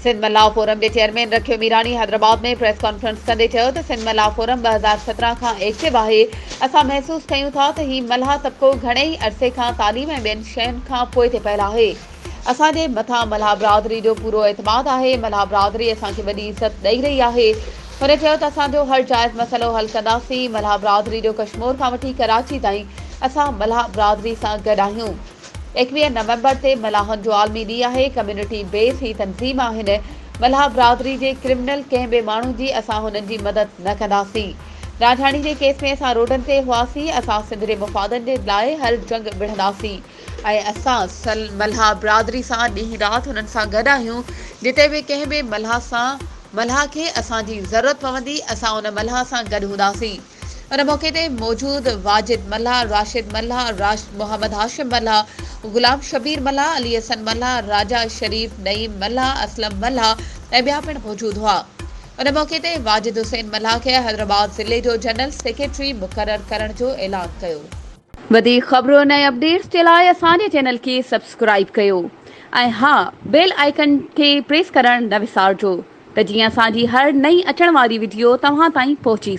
سنڌ ملاح forum جي chairman رکيو Mirani Hyderabad ۾ press conference ڪندي چيو ته سنڌ ملاح فورم 2017 کان ايڪٽو آهي، اسان محسوس ڪيون ٿا ته هي ملاح طبقو گهڻي ئي عرصي کان تعليم ۽ ٻين شين کان پوئتي پيل آهي، اسان جي مٿان ملاح برادري جو پورو اعتماد آهي، ملاح برادري اسان کي وڏي عزت ڏئي رهي آهي. هن چيو ته اسان جو هر جائز مسئلو حل ڪنداسين، ملاح برادري جو ڪشمور کان وٺي ڪراچي تائين اسان ملاح برادري سان گڏ آهيون. 21 نومبر تي ملاحن جو عالمي ڏينهن آهي، ڪميونٽي بيس هي تنظيم آهن، ملاح برادري جي ڪرمنل ڪنهن به ماڻهو جي اسان هنن جي مدد نه ڪنداسين، رانجهاڻي جي ڪيس ۾ اسان روڊن تي هئاسين، اسان سنڌ جي مفادن جي لاء هر جنگ وڙهنداسين ۽ اسان ملاح برادري سان ڏينهن رات هنن سان گڏ آهيون، جتي به ڪنهن به ملاح سان ملاح کي اسان جي ضرورت پوندي اسان ان ملاح سان گڏ هونداسين. ان موقعي تي موجود واجد ملاح، راشد ملاح، محمد هاشم ملاح، غلام شبير ملاح، علي حسن ملاح، راجا شريف، نعيم ملاح، اسلم ملاح ۽ ٻيا پڻ موجود هئا. ان موقعي تي واجد حسين ملاح کي حيدرآباد ضلعي جو جنرل سيڪريٽري مقرر ڪرڻ جو اعلان ڪيو. وڌيڪ خبرن ۽ اپڊيٽس جي لاء اسان جي چينل کي سبسڪرائيب ڪيو ۽ ها بيل آئيڪن کي پريس ڪرڻ نه وسارجو ته جيئن اسان جي هر نئين اچڻ واري وڊيو توهان تائين پهچي.